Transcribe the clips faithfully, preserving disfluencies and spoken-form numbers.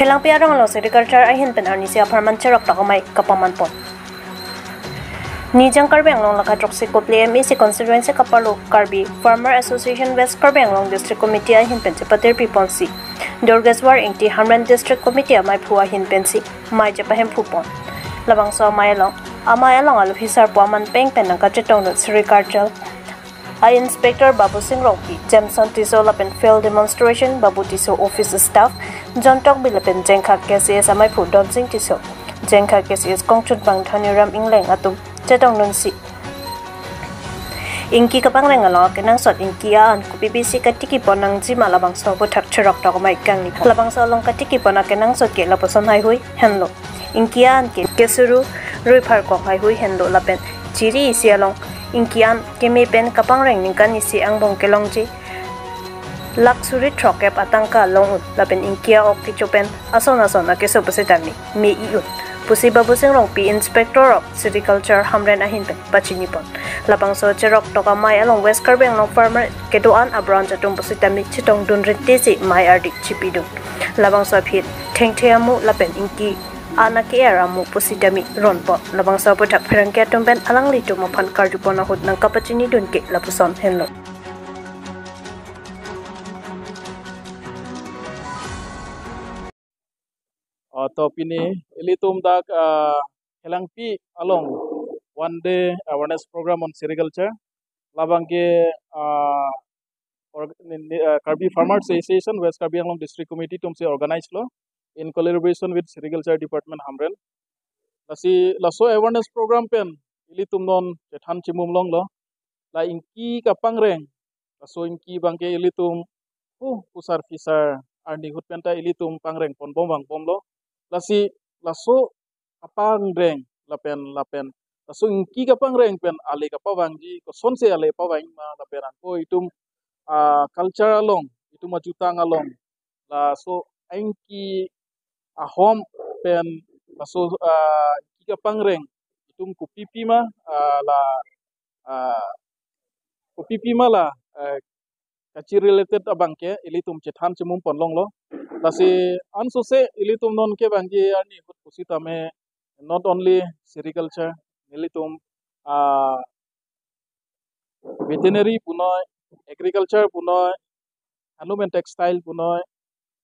Langpi arong along sericulture ahin pen arnisi apharman cheroktok amei kapaman pon. Nijang Karbi Anglong lakha throksi Kopili M A C constituency kaparlo Karbi Farmer Association West Karbi Anglong District Committee ahin pen chepatirpi ponsi Durgeswar Ingti Hamren District Committee ameiphu ahin pensi mei chepahemphu pon. Labangso amei along, amei along aluphi sarpo aman peng pen nangkachetongdun sericulture a-inspector Babusing Rongpi, Jameson Tisso lapen field demonstration Babu Tisso office staff, John Tokbi lapen Jengkha K C S ameiphu Donsing Tisso, Jengkha K C S kongchunbang Dhaniram Ingleng atum chetongdunsi ingki kapangreng along akenangsot ingki an kopipisi katiki pon nangjima labangso aphuthak cheroktok amei kangni pon. Labangso along katiki pon akenangsot ke lapuson haihui henlo. Ingki an ke kesuru rui pharkok haihui henlo lapen chiri isi along ingki an keme pen kapangreng ningkan isi angbong kelongji lakh suri throkkep atangka long-un lapen ingki a-ok kecho pen ason ason akeso pusitame me-i-un pusi Babusing Rongpi, Inspector of Sericulture Hamren ahin pen pachini pon. Labangso cheroktok amei along West Karbi Anglong farmer kedo-an a-branch atum pusitame chetongdun rintesi mei ardi chipidun. Labangso aphi thengthe amu lapen ingki an ake-er amu pusitame ron pon. Labangso aphuthak pherangke atum pen alanglitum aphan karju pon ahut nangkapachinidun ke lapuson henlo. Ah, to pini ilitum dak, ah, Khelangpi along one day awareness program on sericulture. Labangke, ah, or-, ni-, ni-, ah, Karbi Farmer Association West Karbi Anglong District Committee atumsi organize lo in collaboration with Sericulture Department Hamren. Lasi laso awareness program pen ilitum non chethan chimum longlo. La ingki kapangreng, laso ingki abangke ilitum pu pusar phisar arni ahut penta ilitum pangreng ponbom vangbomlo. Lasi laso kapangreng lapen lapen laso ingki kapangreng pen ale kapavangji, kosonsi ale pavang ma lapen anke itum, ah, culture along, itum ajutang along, laso ingki ahom pen laso, ah, ingki kapangreng itum kopipi ma, ah, la, ah, kopipi ma la, eh, kachi related abangke ilitum chethan chimum pon longlo. Lasi ansose ilitum nonke abangke arni ahut pusitame not only sericulture, nelitum, ah, veterinary punoi, agriculture punoi, handloom and textile punoi,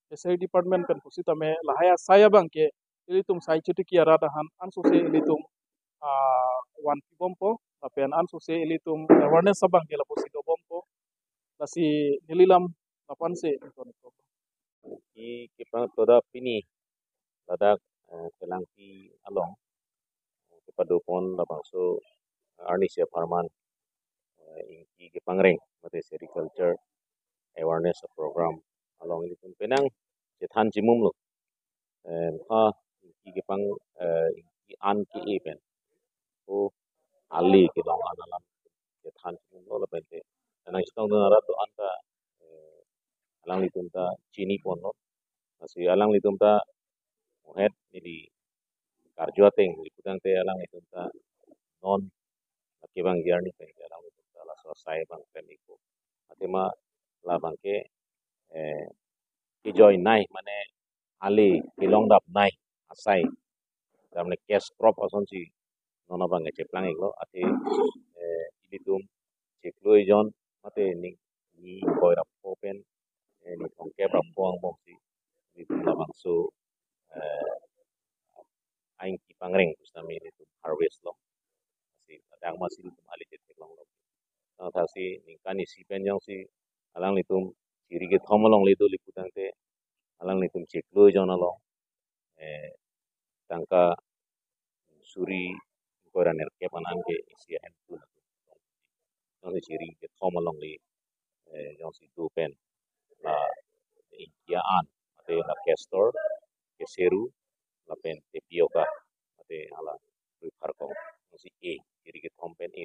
fishery department pen pusitame lahai asai abangke ilitum sai chotiki arat ahan ansose ilitum, ah, vanpibompo lapen ansose ilitum awareness abangke lapusi dobompo. Lasi neli lam lapu-ansi ingtonpo. Ingki kepang to dak pini ladak, eh, Khelangpi along, eh, kepado pon labangso arnisi apharman, eh, ingki kepangreng mate sericulture awareness program along ilitum penang chethan chimumlo. Eh, ha ingki kepang, eh, ingki an ke-e pen o ale kelong an alam chethan chimumlo lapen te nangchetongdun arat do-an ta, eh, alanglitum ta chini ponlo. Lasi alanglitum ta muhet neli karju ateng, neli putangte alanglitum ta non kevang arni pen alanglitum ta laso asai abang pen iko. Athema labangke, eh, kejoi nei mane ale kelongdap nei asai. Damne cash crop asonsi non abangke cheplang iklo athe, eh, ilitum chiklo ejon mate ni, ni ingkoi ra pho pen, eh, ni thomkep ra pho angbongsi ilitum labangso, eh, aingki pangreng pusitame ilitum harvest lo. Si adang masi ilitum ale chetheklonglo. Tangthaksi ningkan isi pen jongsi alanglitum chiri kethom along le doli putangte alanglitum chiklo ejon along, eh, tangka suri ingkoi ra nerkep an anke isi ahem tu. Jongsi chiri kethom along le, eh, jongsi do pen la ingki an mate la castor, keseru lapen tapioca mate hala rui pharkok. Jongsi e chiri kethom pen e,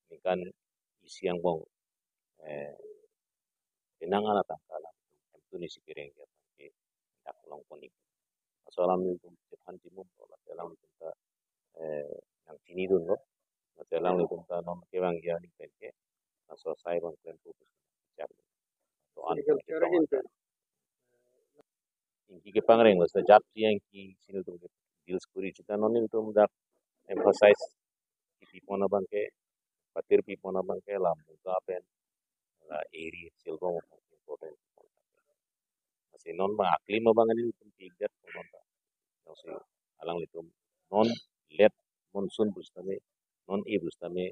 ningkan isi angbong, eh, penang an atangka alam hemtun isi kereng ke dak long pon ik. Laso alam ilitum chethan chimum, laso alam ilitum ta, eh, nangchinidunlo. Laso alam ilitum ta non kevang arni pen ke laso asai abang klempo bichar. To an sericulture ahin pen. ingki kepangreng lo seta jat si ingki si nelitum ke deals kuri seta non nelitum dak emphasize kipipon abang ke, patir pipon abang ke la Muga pen la Eri, Silbong important. Lasi non abang aklim abang nelitum ke-ik det non ta. Jongsi alanglitum non late monsoon pusitame, non e pusitame,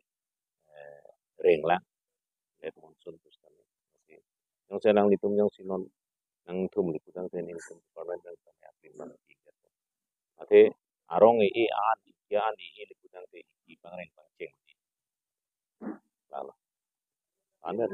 eh, renglang, late monsoon pusitame. Lasi jongsi alanglitum jongsi non nangthum le putangte nelitum department nangtame aklim abang ke-ik det. Athe arong e-e an, ingki an e-e le putangte ingki pangreng pangcheng. Lalo. Aneh.